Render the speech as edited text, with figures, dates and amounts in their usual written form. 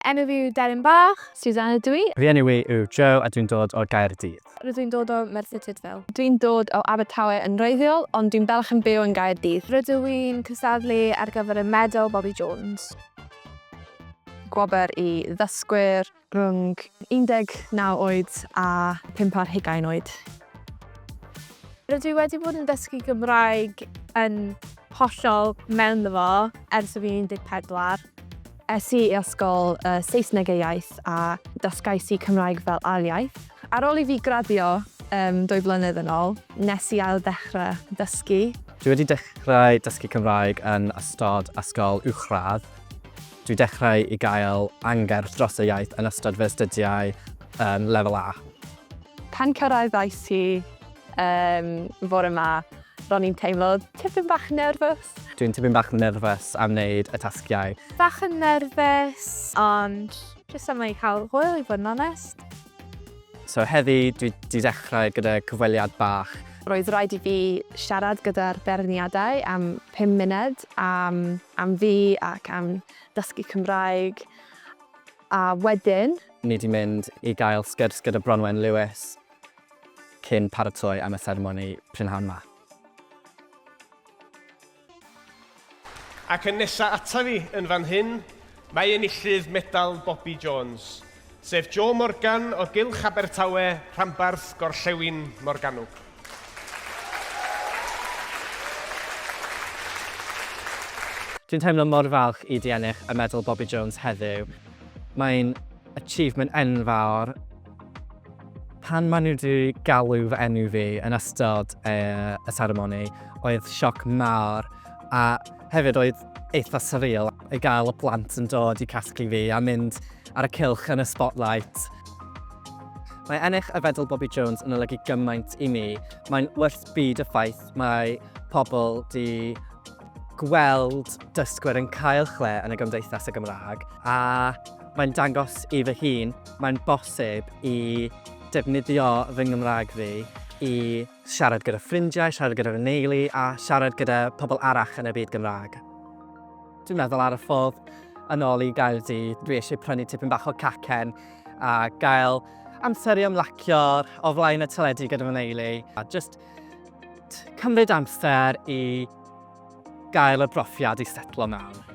Enw fi yw Deryn Bach. Suzanne ydw i. Fy enw i yw Joe a dwi'n dod o Gaerdydd. Rydw i'n dod o Merthyr Tudful. Dwi'n dod o Abertawe yn wreiddiol, ond dwi'n bellach yn byw yn Gaerdydd. Rydw i'n cystadlu ar gyfer y Medal Bobby Jones. Gwobr i ddysgwyr rhwng 19 oed a 5 ar hugain oed. Rydw i wedi bod yn dysgu Gymraeg yn hollol mewn fo ers y fi'n 14. Es i i ysgol uh, Saesneg ei iaith a dysgais i Cymraeg fel ail iaith. Ar ôl i fi graddio um, dwy flynedd yn ôl, nes i ail ddechrau dysgu. Dwi wedi dechrau dysgu Cymraeg yn ystod ysgol uwchradd. Dwi dechrau i gael angerdd dros y iaith yn ystod fy astudiau um, lefel A. Pan cyrraeddais i um, fore yma, ro'n i'n teimlo tipyn bach nervous. Dwi'n tipyn bach nervous am wneud y tasgiau. Bach yn nervous, ond jyst am ei cael hwyl i fod yn onest. So heddi dwi 'di dechrau gyda cyfweliad bach. Roedd rhaid i fi siarad gyda'r beirniadau am 5 munud am, am fi ac am dysgu Cymraeg. A wedyn... Ni 'di mynd i gael sgwrs gyda Bronwen Lewis cyn paratoi am y seremoni prynhawn 'ma. Ac yn nesa ata fi yn fan hyn, mae enillydd medal Bobby Jones, sef Joe Morgan o Gylch Abertawe, rhanbarth Gorllewin Morgannwg. Dwi'n teimlo mor falch i 'di ennill y medal Bobby Jones heddiw. Mae'n achievement enfawr. Pan maen nhw wedi galw fy enw fi yn ystod y, y seremoni, oedd sioc mawr a hefyd oedd eitha surreal i gael y plant yn dod i casglu fi a mynd ar y cylch yn y spotlight. Mae ennill y Fedal Bobby Jones yn olygu gymaint i mi. Mae'n wrth byd y ffaith mae pobl di gweld dysgwyr yn cael lle yn y gymdeithas y Gymraeg a mae'n dangos i fy hun mae'n bosib i defnyddio fy Nghymraeg fi i siarad gyda ffrindiau, siarad gyda fy neulu a siarad gyda pobl arall yn y byd Gymraeg. Dwi'n meddwl ar y ffordd yn ôl i Gaerdydd, dwi eisiau prynu tipyn bach o cacen a gael amser i ymlacio o flaen y teledu gyda fy neulu. A just cymryd amser i gael y brofiad i setlo mewn.